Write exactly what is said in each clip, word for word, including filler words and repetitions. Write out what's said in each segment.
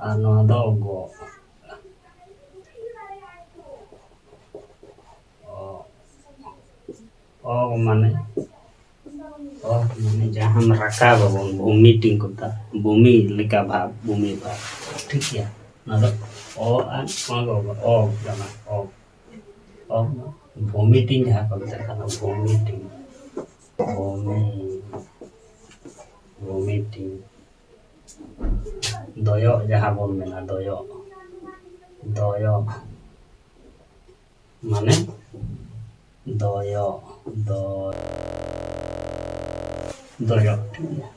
ᱟᱨ ᱱᱚᱣᱟ ᱫᱚ ᱜᱚ᱾ ᱚ, ᱚ ᱢᱟᱱᱮ, ᱚ ᱢᱟᱱᱮ ᱡᱟᱦᱟᱸᱢ ᱨᱟᱠᱟᱵ ᱟᱵᱚᱱ, vomiting ᱠᱚ ᱢᱮᱛᱟᱜᱼᱟ, ᱵᱚᱢᱤ ᱞᱮᱠᱟ ᱵᱷᱟᱵᱽ, ᱵᱚᱢᱤ ᱵᱷᱟᱵᱽ, ᱴᱷᱤᱠ ᱜᱮᱭᱟ? ᱚᱱᱟ ᱫᱚ ᱚ ᱟᱨ ᱱᱚᱣᱟ ᱫᱚ ᱚ ᱠᱟᱱᱟ, ᱚ, ᱚ, vomiting ᱡᱟᱦᱟᱸ ᱠᱚ ᱢᱮᱛᱟᱜ ᱠᱟᱱᱟ, vomiting, ᱵᱚᱢᱤ, vomiting᱾ ᱫᱚᱭᱚᱜ ᱡᱟᱦᱟᱸ ᱵᱚᱱ ᱢᱮᱱᱟ, ᱫᱚᱭᱚᱜ, ᱫᱚᱭᱚᱜ ᱢᱟᱱᱮ ᱫᱚᱭᱚᱜ, ᱫᱚ-, ᱫᱚᱭᱚᱜ, ᱴᱷᱤᱠ ᱜᱮᱭᱟ᱾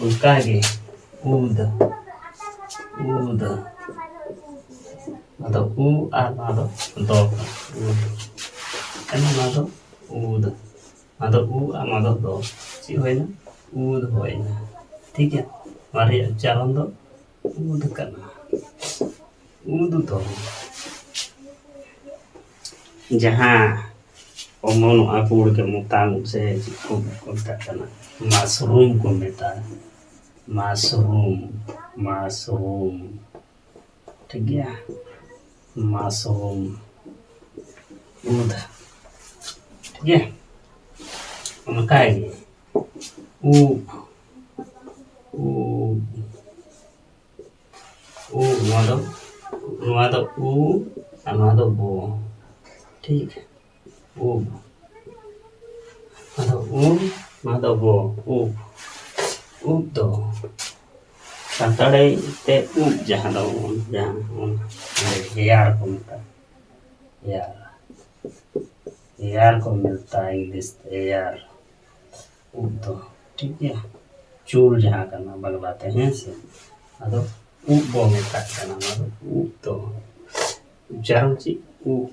ᱚᱱᱠᱟᱜᱮ ᱩᱫ, ᱩᱫ, ᱟᱫᱚ ᱩ ᱟᱨ ᱱᱚᱣᱟ ᱫᱚ ᱫᱚ ᱠᱟᱱᱟ, ᱩᱫ, ᱮᱱᱠᱷᱟᱱ ᱱᱚᱣᱟ ᱫᱚ ᱩᱫ᱾ ᱟᱫᱚ ᱩ ᱟᱨ ᱱᱚᱣᱟ ᱫᱚ ᱫᱚ᱾ ᱪᱮᱫ ᱦᱩᱭᱱᱟ? ᱩᱫ ᱦᱩᱭᱱᱟ᱾ ᱴᱷᱤᱠ ᱜᱮᱭᱟ? ᱱᱚᱣᱟ ᱨᱮᱭᱟᱜ ᱩᱪᱪᱟᱨᱚᱱ ᱫᱚ ᱩᱫ ᱠᱟᱱᱟ᱾ ᱩᱫ ᱫᱚ ᱡᱟᱦᱟᱸ ᱚᱢᱚᱱᱚᱜᱼᱟ ᱯᱩᱸᱰ ᱜᱮ, ᱢᱚᱛᱟᱢ ᱩᱫ ᱥᱮ ᱪᱮᱫ ᱠᱚ ᱢᱮᱛᱟᱜ ᱠᱟᱱᱟ, ᱢᱟᱥᱨᱩᱢ ᱠᱚ ᱢᱮᱛᱟᱜᱼᱟ᱾ Mushroom, mushroom. ᱴᱷᱤᱠ ᱜᱮᱭᱟ? ᱢᱟᱥᱨᱩᱢ, ᱩᱫ᱾ ᱴᱷᱤᱠ ᱜᱮᱭᱟ? ᱚᱱᱠᱟ ᱜᱮ ᱩᱵ, ᱩᱵ, ᱩᱵ, ᱱᱚᱣᱟ ᱫᱚ, ᱱᱚᱣᱟ ᱫᱚ ᱩ ᱟᱨ ᱱᱚᱣᱟ ᱫᱚ ᱵᱚ᱾ ᱴᱷᱤᱠ? ᱩᱵ᱾ ᱟᱫᱚ ᱩᱵ, ᱱᱚᱣᱟ ᱫᱚ ᱵᱚ, ᱩᱵ᱾ ᱩᱵ ᱫᱚ ᱥᱟᱱᱛᱟᱲᱤ ᱛᱮ ᱩᱵ, ᱡᱟᱦᱟᱸ ᱫᱚ ᱡᱟᱦᱟᱸ ᱚᱱᱟ ᱦᱮᱭᱟᱨ ᱠᱚ ᱢᱮᱛᱟᱜᱼᱟ, ᱦᱮᱭᱟᱨ, ᱦᱮᱭᱟᱨ ᱠᱚ ᱢᱮᱛᱟᱜᱼᱟ ᱤᱝᱞᱤᱥ ᱛᱮ ᱦᱮᱭᱟᱨ᱾ ᱩᱵ ᱫᱚ, ᱴᱷᱤᱠ ᱜᱮᱭᱟ, ᱪᱩᱞ ᱡᱟᱦᱟᱸ ᱠᱟᱱᱟ ᱵᱟᱝᱞᱟ ᱛᱮ, ᱦᱮᱸ ᱥᱮ? ᱟᱫᱚ ᱩᱵ ᱵᱚ ᱢᱮᱛᱟᱜ ᱠᱟᱱᱟ, ᱚᱱᱟ ᱫᱚ ᱩᱵ ᱫᱚ ᱩᱪᱪᱟᱨᱚᱱ ᱪᱮᱫ? ᱩᱵ᱾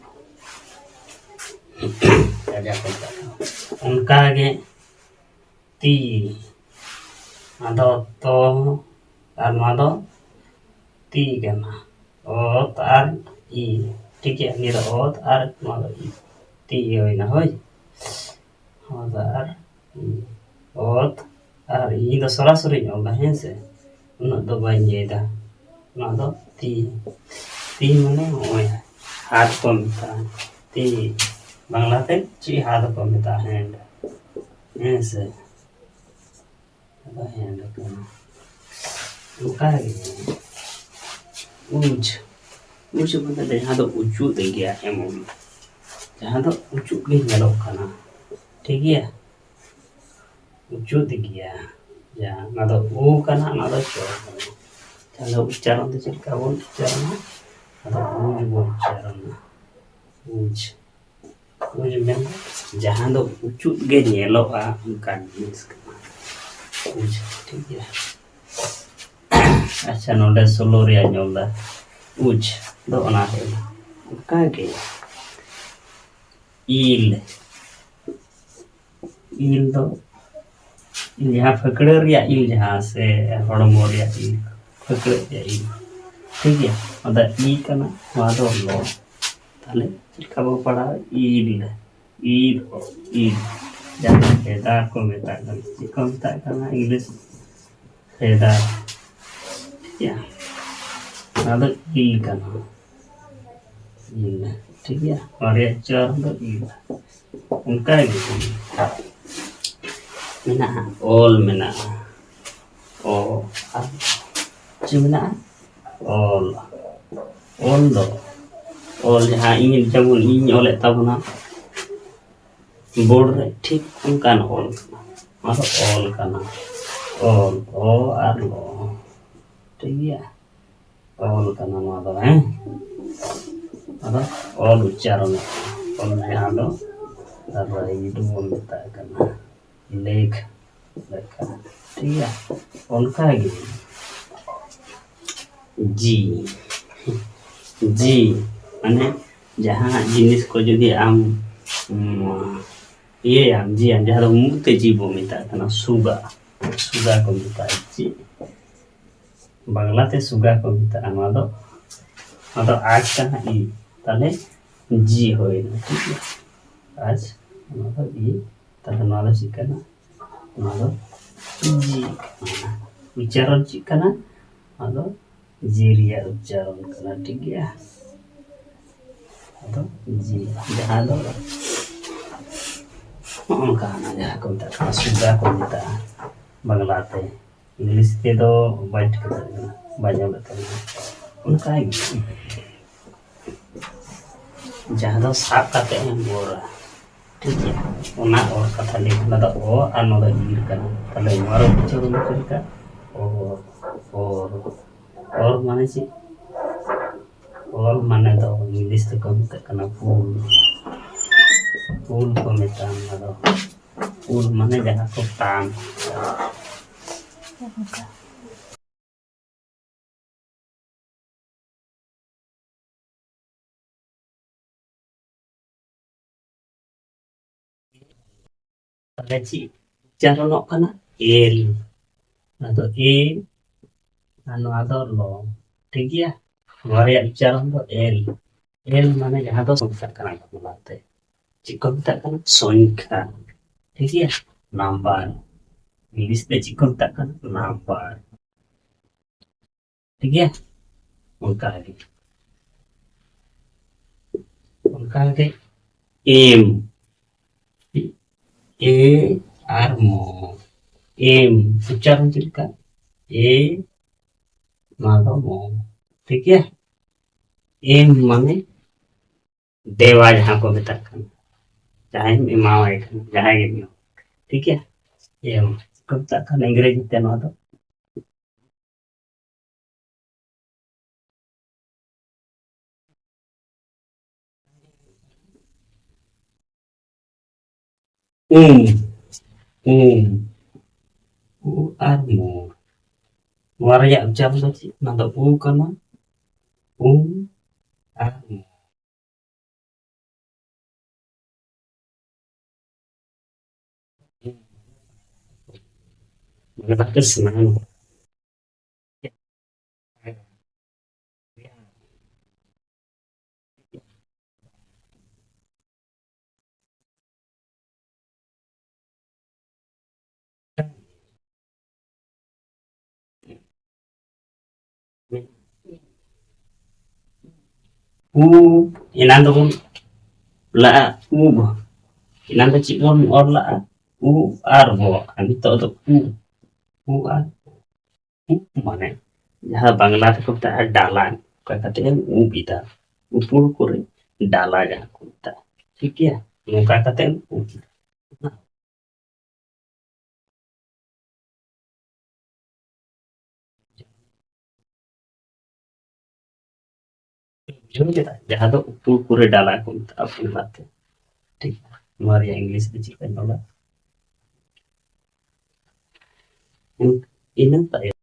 ᱠᱟᱡᱟᱠ ᱠᱚ ᱢᱮᱛᱟᱜ ᱠᱟᱱᱟ᱾ ᱚᱱᱠᱟ ᱜᱮ ᱛᱤ, ᱟᱫᱚ ᱛᱚ ᱟᱨ ᱱᱚᱣᱟ ᱫᱚ ᱛᱤ ᱠᱟᱱᱟ, ᱚᱛ ᱟᱨ ᱤ, ᱴᱷᱤᱠ ᱜᱮᱭᱟ? ᱱᱤᱭᱟᱹ ᱫᱚ ᱚᱛ ᱟᱨ ᱱᱚᱣᱟ ᱫᱚ ᱤ, ᱛᱤ ᱦᱩᱭᱱᱟ, ᱦᱳᱭ᱾ ᱚᱛ ᱟᱨ ᱤ, ᱚᱛ ᱟᱨ ᱤ᱾ ᱤᱧ ᱫᱚ ᱥᱚᱨᱟᱥᱚᱨᱤᱧ ᱚᱞᱟ, ᱦᱮᱸ ᱥᱮ? ᱩᱱᱟᱹᱜ ᱫᱚ ᱵᱟᱹᱧ ᱤᱭᱟᱹᱭᱮᱫᱟ᱾ ᱱᱚᱣᱟ ᱫᱚ ᱛᱤ᱾ ᱛᱤ ᱢᱟᱱᱮ ᱱᱚᱜᱼᱚᱭ ᱦᱟᱛ ᱠᱚ ᱢᱮᱛᱟᱜᱼᱟ᱾ ᱛᱤ, ᱵᱟᱝᱞᱟᱛᱮ ᱪᱮᱫ ᱦᱟᱛ ᱠᱚ ᱢᱮᱛᱟᱜᱼᱟ? ᱦᱮᱱᱰ᱾ ᱦᱮᱸ ᱥᱮ? ᱟᱫᱚ ᱦᱮᱱᱰ ᱠᱟᱱᱟ᱾ ᱚᱱᱠᱟ ᱜᱮ ᱩᱡᱽ, ᱩᱡᱽ ᱵᱚᱞᱛᱮ ᱫᱚ ᱡᱟᱦᱟᱸ ᱫᱚ ᱩᱪᱩᱫ ᱜᱮᱭᱟ ᱮᱢᱚᱱ, ᱡᱟᱦᱟᱸ ᱫᱚ ᱩᱪᱩᱫ ᱜᱮ ᱧᱮᱞᱚᱜ ᱠᱟᱱᱟ, ᱴᱷᱤᱠ ᱜᱮᱭᱟ? ᱩᱪᱩᱫ ᱜᱮᱭᱟ, ᱡᱟᱦᱟᱸ ᱚᱱᱟ ᱫᱚ ᱩ ᱠᱟᱱᱟ, ᱚᱱᱟ ᱫᱚ ᱪᱚ ᱠᱟᱱᱟ᱾ ᱡᱟᱦᱟᱸ ᱫᱚ ᱩᱪᱪᱟᱨᱚᱱ ᱫᱚ ᱪᱮᱫ ᱞᱮᱠᱟ ᱵᱚᱱ ᱩᱪᱪᱟᱨᱚᱱᱟ? ᱟᱫᱚ ᱩᱡᱽ ᱵᱚᱱ ᱩᱪᱪᱟᱨᱚᱱᱟ, ᱩᱡᱽ᱾ ᱩᱡᱽ ᱢᱮᱱ ᱡᱟᱦᱟᱸ ᱫᱚ ᱩᱪᱩᱫ ᱜᱮ ᱧᱮᱞᱚᱜᱼᱟ, ᱚᱱᱠᱟᱱ ᱡᱤᱱᱤᱥ ᱠᱟᱱᱟ ᱩᱡᱽ, ᱴᱷᱤᱠ ᱜᱮᱭᱟ? ᱟᱪᱪᱷᱟ, ᱱᱚᱰᱮ ᱥᱳᱞᱳ ᱨᱮᱭᱟᱜ ᱧᱮᱞ ᱫᱟ ᱩᱡᱽ ᱫᱚ ᱚᱱᱟ ᱦᱩᱭᱱᱟ᱾ ᱚᱱᱠᱟ ᱜᱮ ᱤᱞ, ᱤᱞ ᱫᱚ ᱡᱟᱦᱟᱸ ᱯᱷᱟᱹᱠᱲᱟᱹ ᱨᱮᱭᱟᱜ ᱤᱞ, ᱡᱟᱦᱟᱸ ᱥᱮ ᱦᱚᱲᱢᱚ ᱨᱮᱭᱟᱜ ᱤᱞ, ᱯᱷᱟᱹᱠᱲᱟᱹ ᱨᱮᱭᱟᱜ ᱤᱞ, ᱴᱷᱤᱠ ᱜᱮᱭᱟ? ᱚᱱᱟ ᱫᱚ ᱤ ᱠᱟᱱᱟ, ᱱᱚᱣᱟ ᱫᱚ ᱞᱚ᱾ ᱛᱟᱦᱞᱮ ᱪᱮᱫ ᱞᱮᱠᱟ ᱵᱚ ᱯᱟᱲᱦᱟᱣᱟ? ᱤᱞ, ᱤᱞ, ᱤᱞ, ᱡᱟᱦᱟᱸ ᱯᱷᱮᱫᱟ ᱠᱚ ᱢᱮᱛᱟᱜ ᱠᱟᱱᱟ᱾ ᱪᱮᱫ ᱠᱚ ᱢᱮᱛᱟᱜ ᱠᱟᱱᱟ ᱤᱝᱞᱤᱥ? ᱯᱷᱮᱫᱟ, ᱴᱷᱤᱠ ᱜᱮᱭᱟ? ᱚᱱᱟ ᱫᱚ ᱤᱞ ᱠᱟᱱᱟ, ᱤᱞ, ᱴᱷᱤᱠ ᱜᱮᱭᱟ? ᱱᱚᱣᱟ ᱨᱮᱭᱟᱜ ᱩᱪᱪᱟᱨᱚᱱ ᱫᱚ ᱤᱞ᱾ ᱚᱱᱠᱟ ᱜᱮ ᱢᱮᱱᱟᱜᱼᱟ, ᱚᱞ ᱢᱮᱱᱟᱜᱼᱟ, ᱚ, ᱟᱨ ᱪᱮᱫ ᱢᱮᱱᱟᱜᱼᱟ? ᱚᱞ, ᱚᱞ ᱫᱚ, ᱚᱞ ᱡᱟᱦᱟᱸ ᱤᱧ, ᱡᱮᱢᱚᱱ ᱤᱧ ᱚᱞᱮᱫ ᱛᱟᱵᱚᱱᱟ ᱵᱳᱨᱰ ᱨᱮ, ᱴᱷᱤᱠ ᱚᱱᱠᱟᱱ ᱚᱞ ᱠᱟᱱᱟ᱾ ᱱᱚᱣᱟ ᱫᱚ ᱚᱞ ᱠᱟᱱᱟ, ᱚᱞ, ᱚ ᱟᱨ ᱞᱚ, ᱴᱷᱤᱠ ᱜᱮᱭᱟ? ᱚᱞ ᱠᱟᱱᱟ ᱱᱚᱣᱟ ᱫᱚ, ᱦᱮᱸ? ᱟᱫᱚ ᱚᱞ ᱩᱪᱪᱟᱨᱚᱱ, ᱚᱞ ᱡᱟᱦᱟᱸ ᱫᱚ ᱨᱟᱭᱤᱰ ᱵᱚᱱ ᱢᱮᱛᱟᱜ ᱠᱟᱱᱟ, ᱞᱮᱠ ᱞᱮᱠᱟ, ᱴᱷᱤᱠ ᱜᱮᱭᱟ? ᱚᱱᱠᱟ ᱜᱮ ᱡᱤ, ᱡᱤ ᱢᱟᱱᱮ ᱡᱟᱦᱟᱱᱟᱜ ᱡᱤᱱᱤᱥ ᱠᱚ ᱡᱩᱫᱤ ᱟᱢ, ᱩᱢ, ᱤᱭᱟᱹᱭᱟᱢ, ᱡᱤᱭᱟᱢ, ᱡᱟᱦᱟᱸ ᱫᱚ ᱢᱩ ᱛᱮ ᱡᱤ ᱵᱚ ᱢᱮᱛᱟᱜ ᱠᱟᱱᱟ, ᱥᱩᱜᱟ, ᱥᱩᱜᱟ ᱠᱚ ᱢᱮᱛᱟᱜᱼᱟ᱾ ᱪᱮᱫ ᱵᱟᱝᱞᱟ ᱛᱮ ᱥᱩᱜᱟ ᱠᱚ ᱢᱮᱛᱟᱜᱼᱟ? ᱱᱚᱣᱟ ᱫᱚ, ᱱᱚᱣᱟ ᱫᱚ ᱟᱡᱽ ᱠᱟᱱᱟ, ᱤ, ᱛᱟᱦᱞᱮ ᱡᱤ ᱦᱩᱭᱱᱟ, ᱴᱷᱤᱠ ᱜᱮᱭᱟ? ᱟᱡᱽ, ᱱᱚᱣᱟ ᱫᱚ ᱤ, ᱛᱟᱦᱞᱮ ᱱᱚᱣᱟ ᱫᱚ ᱪᱮᱫ ᱠᱟᱱᱟ? ᱱᱚᱣᱟ ᱫᱚ ᱡᱤ ᱠᱟᱱᱟ᱾ ᱩᱪᱪᱟᱨᱚᱱ ᱪᱮᱫ ᱠᱟᱱᱟ? ᱱᱚᱣᱟ ᱫᱚ ᱡᱤ ᱨᱮᱭᱟᱜ ᱩᱪᱪᱟᱨᱚᱱ ᱠᱟᱱᱟ, ᱴᱷᱤᱠ ᱜᱮᱭᱟ᱾ ᱟᱫᱚ ᱡᱤ, ᱡᱟᱦᱟᱸ ᱫᱚ ᱱᱚᱜᱼᱚ ᱱᱚᱝᱠᱟ ᱡᱟᱦᱟᱸ ᱠᱚ ᱢᱮᱛᱟᱜ ᱠᱟᱱᱟ ᱥᱩᱜᱟ ᱠᱚ ᱢᱮᱛᱟᱜᱼᱟ ᱵᱟᱝᱞᱟ ᱛᱮ᱾ ᱤᱝᱞᱤᱥ ᱛᱮᱫᱚ ᱵᱟᱹᱧ ᱴᱷᱤᱠᱟᱹ ᱫᱟᱲᱮᱭᱟᱜ ᱠᱟᱱᱟ, ᱵᱟᱹᱧ ᱚᱞᱮᱫ ᱛᱟᱵᱚᱱᱟ᱾ ᱚᱱᱠᱟ ᱜᱮ ᱡᱟᱦᱟᱸ ᱫᱚ ᱥᱟᱵ ᱠᱟᱛᱮ ᱮᱢ ᱚᱨᱟ, ᱴᱷᱤᱠ ᱜᱮᱭᱟ? ᱚᱱᱟ ᱚᱨ ᱠᱟᱛᱷᱟ ᱞᱟᱹᱭ ᱠᱟᱱᱟ ᱫᱚ ᱚ ᱟᱨ ᱱᱚᱣᱟ ᱫᱚ ᱤᱨ ᱠᱟᱱᱟ᱾ ᱛᱟᱦᱞᱮ ᱱᱚᱣᱟ ᱨᱮ ᱩᱪᱪᱟᱨᱚᱱ ᱫᱚ ᱪᱮᱫ ᱞᱮᱠᱟ? ᱚᱨ, ᱚᱨ, ᱚᱨ ᱢᱟᱱᱮ ᱪᱮᱫ? ᱚᱨ ᱢᱟᱱᱮ ᱫᱚ ᱤᱝᱞᱤᱥ ᱛᱮᱠᱚ ᱢᱮᱛᱟᱜ ᱠᱟᱱᱟ ᱯᱩᱞ᱾ ᱯᱩᱞ ᱠᱚ ᱢᱮᱛᱟᱜᱼᱟ ᱚᱱᱟ ᱫᱚ᱾ ᱯᱩᱞ ᱢᱟᱱᱮ ᱡᱟᱦᱟᱸ ᱠᱚ ᱴᱟᱱ᱾ ᱛᱟᱦᱞᱮ ᱪᱮᱫ ᱩᱪᱪᱟᱨᱚᱱᱚᱜ ᱠᱟᱱᱟ? ᱮᱞ᱾ ᱱᱚᱣᱟ ᱫᱚ ᱮ ᱟᱨ ᱱᱚᱣᱟ ᱫᱚ ᱞᱚ᱾ ᱴᱷᱤᱠ ᱜᱮᱭᱟ? ᱱᱚᱣᱟ ᱨᱮᱭᱟᱜ ᱩᱪᱪᱟᱨᱚᱱ ᱫᱚ ᱮᱞ᱾ ᱮᱞ ᱢᱟᱱᱮ ᱡᱟᱦᱟᱸ ᱫᱚ ᱥᱚᱝᱠᱷᱟ ᱠᱟᱱᱟ ᱵᱟᱝᱞᱟᱛᱮ᱾ ᱪᱮᱫ ᱠᱚ ᱢᱮᱛᱟᱜ ᱠᱟᱱᱟ? ᱥᱚᱝᱠᱷᱟ᱾ ᱴᱷᱤᱠ ᱜᱮᱭᱟ? ᱱᱟᱢᱵᱟᱨ᱾ ᱤᱝᱞᱤᱥ ᱛᱮ ᱪᱮᱫ ᱠᱚ ᱢᱮᱛᱟᱜ ᱠᱟᱱᱟ? ᱱᱟᱢᱵᱟᱨ᱾ ᱴᱷᱤᱠ ᱜᱮᱭᱟ? ᱚᱱᱠᱟ ᱜᱮ, ᱚᱱᱠᱟ ᱜᱮ ᱮᱢ, ᱮ ᱟᱨ ᱢᱚ᱾ ᱮᱢ ᱩᱪᱪᱟᱨᱚᱱ ᱪᱮᱫ ᱞᱮᱠᱟ? ᱮ, ᱱᱚᱣᱟ ᱫᱚ ᱢᱚ᱾ ᱴᱷᱤᱠ ᱜᱮᱭᱟ? ᱮᱢ ᱢᱟᱱᱮ ᱫᱮᱣᱟ, ᱡᱟᱦᱟᱸ ᱠᱚ ᱢᱮᱛᱟᱜ ᱠᱟᱱᱟ, ᱡᱟᱦᱟᱸᱭᱮᱢ ᱮᱢᱟᱣᱟᱭ ᱠᱟᱱᱟ, ᱡᱟᱦᱟᱸᱭ ᱜᱮᱢ ᱮᱢᱟᱣᱟᱭ ᱠᱟᱱᱟ᱾ ᱴᱷᱤᱠ ᱜᱮᱭᱟ? ᱮᱢ ᱠᱚ ᱢᱮᱛᱟᱜ ᱠᱟᱱᱟ ᱤᱝᱨᱮᱡᱤ ᱛᱮ ᱱᱚᱣᱟ ᱫᱚ᱾ ᱩᱢ, ᱩᱢ, ᱩ ᱟᱨ ᱢᱩ᱾ ᱱᱚᱣᱟ ᱨᱮᱭᱟᱜ ᱩᱪᱪᱟᱨᱚᱱ ᱫᱚ ᱪᱮᱫ? ᱚᱱᱟ ᱫᱚ ᱩ ᱠᱟᱱᱟ᱾ ᱩᱢ ᱟᱨ ᱢᱩ᱾ ᱢᱟᱱᱮ ᱵᱟᱯᱮ ᱥᱟᱱᱟᱢ᱾ ᱩ, ᱮᱱᱟᱱ ᱫᱚᱵᱚᱱ ᱞᱟᱜᱼᱟ ᱩᱵ᱾ ᱮᱱᱟᱱ ᱫᱚ ᱪᱮᱫ ᱵᱚᱱ ᱚᱞ ᱞᱟᱜᱼᱟ? ᱩ ᱟᱨ ᱵᱚ᱾ ᱟᱨ ᱱᱤᱛᱚᱜ ᱫᱚ ᱩ, ᱩ ᱟᱨ ᱩᱵ, ᱢᱟᱱᱮ ᱡᱟᱦᱟᱸ ᱵᱟᱝᱞᱟ ᱛᱮᱠᱚ ᱢᱮᱛᱟᱜᱼᱟ ᱰᱟᱞᱟ, ᱚᱱᱠᱟ ᱠᱟᱛᱮ ᱮᱢ ᱩᱵ ᱮᱫᱟ᱾ ᱩᱯᱩᱲ ᱠᱚᱨᱮ ᱰᱟᱞᱟ ᱡᱟᱦᱟᱸ ᱠᱚ ᱢᱮᱛᱟᱜᱼᱟ, ᱴᱷᱤᱠ ᱜᱮᱭᱟ? ᱱᱚᱝᱠᱟ ᱠᱟᱛᱮ ᱮᱢ ᱩᱵ ᱮᱫᱟ᱾ ᱵᱩᱡᱷᱟᱹᱣ ᱠᱮᱫᱟ? ᱡᱟᱦᱟᱸ ᱫᱚ ᱩᱯᱩᱲ ᱠᱚᱨᱮ ᱰᱟᱞᱟ ᱠᱚ ᱢᱮᱛᱟᱜᱼᱟ ᱵᱟᱝᱞᱟᱛᱮ᱾ ᱴᱷᱤᱠ, ᱱᱚᱣᱟ ᱨᱮᱭᱟᱜ ᱤᱝᱞᱤᱥ ᱫᱚ ᱪᱮᱫ ᱞᱮᱠᱟᱧ ᱚᱞᱟ? ᱤᱱᱟᱹ ᱛᱟᱭᱚᱢ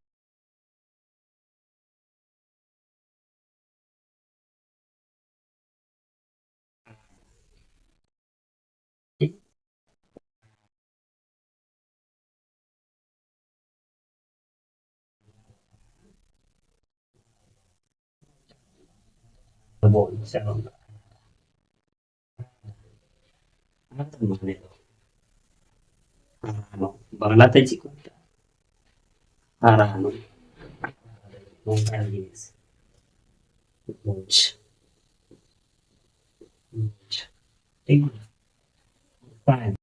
ᱟᱵᱚ ᱥᱮᱨᱢᱟ ᱟᱨ ᱢᱟᱱᱮ ᱫᱚ ᱦᱟᱨᱟᱱᱚᱜ᱾ ᱵᱟᱝᱞᱟᱛᱮ ᱪᱮᱫ ᱠᱚ ᱢᱮᱛᱟᱜᱼᱟ? ᱦᱟᱨᱟᱱᱚᱜ᱾ ᱱᱚᱝᱠᱟᱱ ᱡᱤᱱᱤᱥ᱾ ᱵᱩᱡᱽ᱾ ᱵᱩᱡᱽ᱾ ᱴᱷᱤᱠ ᱜᱮᱭᱟ? Fine.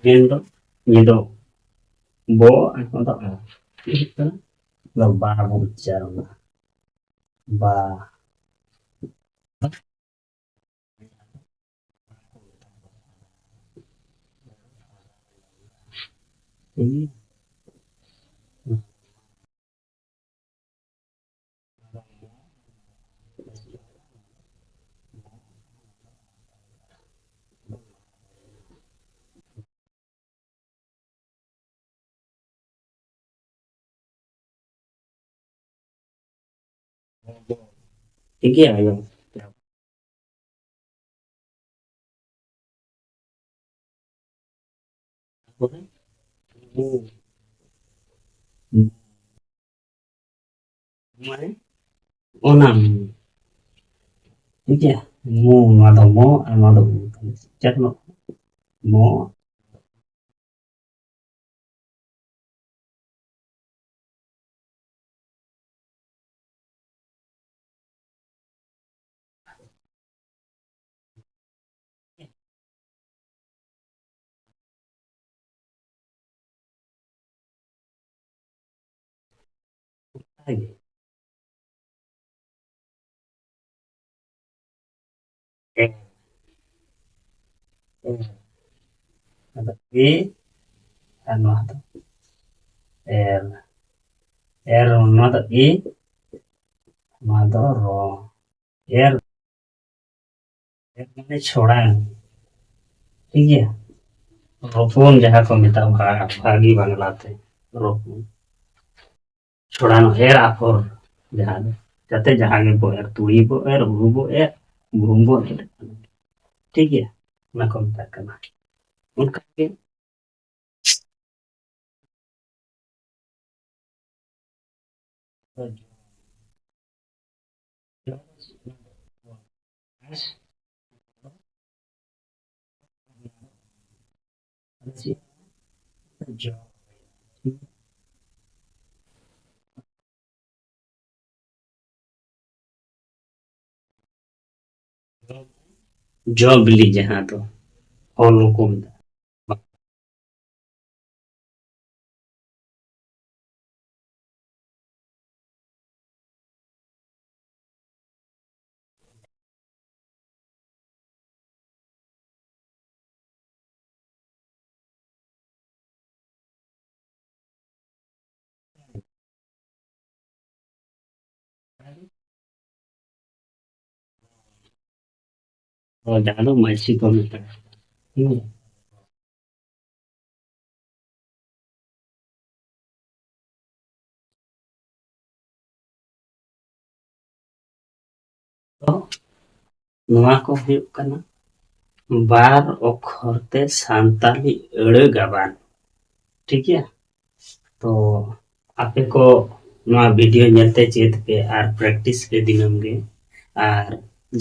ᱧᱤᱫᱚ, ᱧᱤᱫᱚ᱾ ᱵᱚ ᱟᱨ ᱱᱚᱣᱟ ᱫᱚ ᱟ᱾ ᱪᱮᱫ ᱦᱩᱭᱩᱜ ᱠᱟᱱᱟ? ᱱᱚᱣᱟ ᱵᱟ ᱵᱚ ᱩᱪᱪᱟᱨᱚᱱᱟ᱾ ᱵᱟ᱾ ᱴᱷᱤᱠ ᱜᱮᱭᱟ, ᱟᱸᱡᱚᱢ᱾ ᱢᱟᱱᱮ ᱚᱱᱟ ᱢᱩ᱾ ᱴᱷᱤᱠ ᱜᱮᱭᱟ? ᱢᱩ, ᱱᱚᱣᱟ ᱫᱚ ᱢᱚ ᱟᱨ ᱱᱚᱣᱟ ᱫᱚ ᱩ᱾ ᱪᱮᱫ ᱱᱚ-, ᱢᱚ, ᱜᱮ᱾ ᱮ, ᱮ, ᱟᱫᱚ ᱮ, ᱟᱨ ᱱᱚᱣᱟ ᱫᱚ ᱮᱞ᱾ ᱮᱞ, ᱱᱚᱣᱟ ᱫᱚ ᱮ, ᱱᱚᱣᱟ ᱫᱚ ᱨᱚ᱾ ᱮᱞ, ᱮᱞ ᱢᱟᱱᱮ ᱪᱷᱚᱲᱟ, ᱴᱷᱤᱠ ᱜᱮᱭᱟ? ᱨᱚᱯᱚᱱ ᱡᱟᱦᱟᱸ ᱠᱚ ᱢᱮᱛᱟᱜᱼᱟ, ᱵᱷᱟ-, ᱵᱷᱟᱹᱜᱤ ᱵᱟᱝᱞᱟ ᱛᱮ ᱨᱚᱯᱚᱱ᱾ ᱪᱷᱚᱲᱟᱱ ᱮᱨ ᱟᱯᱷᱚᱨ ᱡᱟᱦᱟᱸ ᱫᱚ, ᱡᱟᱛᱮ ᱡᱟᱦᱟᱸ ᱜᱮᱵᱚ ᱮᱨ, ᱛᱩᱲᱤ ᱵᱚ ᱮᱨ, ᱦᱩᱲᱩ ᱵᱚ ᱮᱨ, ᱜᱩᱦᱩᱢ ᱵᱚ ᱮᱨ, ᱴᱷᱤᱠ ᱜᱮᱭᱟ? ᱚᱱᱟ ᱠᱚ ᱢᱮᱛᱟᱜ ᱠᱟᱱᱟ᱾ ᱚᱱᱠᱟ ᱜᱮ ᱡᱚ ᱵᱤᱞᱤ ᱡᱟᱦᱟᱸ ᱫᱚ ᱯᱷᱚᱞ ᱠᱚ ᱢᱮᱛᱟᱜᱼᱟ᱾ ᱦᱳᱭ, ᱡᱟᱦᱟᱸ ᱫᱚ ᱢᱟᱹᱡᱷᱤ ᱠᱚ ᱢᱮᱛᱟᱜᱼᱟ᱾ ᱦᱩᱸ᱾ ᱛᱚ, ᱱᱚᱣᱟ ᱠᱚ ᱦᱩᱭᱩᱜ ᱠᱟᱱᱟ ᱵᱟᱨ ᱚᱠᱷᱚᱨ ᱛᱮ ᱥᱟᱱᱛᱟᱞᱤ ᱟᱹᱲᱟᱹ ᱜᱟᱵᱟᱱ᱾ ᱴᱷᱤᱠ ᱜᱮᱭᱟ? ᱛᱚ, ᱟᱯᱮ ᱠᱚ ᱱᱚᱣᱟ video ᱧᱮᱞ ᱛᱮ ᱪᱮᱫ ᱯᱮ ᱟᱨ practice ᱯᱮ ᱫᱤᱱᱟᱹᱢ ᱜᱮ᱾ ᱟᱨ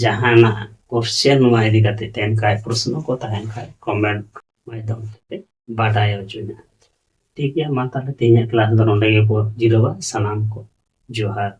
ᱡᱟᱦᱟᱱᱟᱜ question ᱱᱚᱣᱟ ᱤᱫᱤ ᱠᱟᱛᱮ ᱛᱟᱦᱮᱱ ᱠᱷᱟᱡ, ᱯᱨᱚᱥᱱᱚ ᱠᱚ ᱛᱟᱦᱮᱱ ᱠᱷᱟᱡ, comment ᱢᱟᱫᱽᱫᱷᱚᱢ ᱛᱮ ᱵᱟᱰᱟᱭ ᱦᱚᱪᱚᱧᱟ᱾ ᱴᱷᱤᱠ ᱜᱮᱭᱟ, ᱢᱟ ᱛᱟᱦᱞᱮ ᱛᱮᱦᱮᱧᱟᱜ class ᱫᱚ ᱱᱚᱰᱮ ᱜᱮᱵᱚ ᱡᱤᱨᱟᱹᱣᱟ᱾ ᱥᱟᱱᱟᱢ ᱠᱚ ᱡᱚᱦᱟᱨ᱾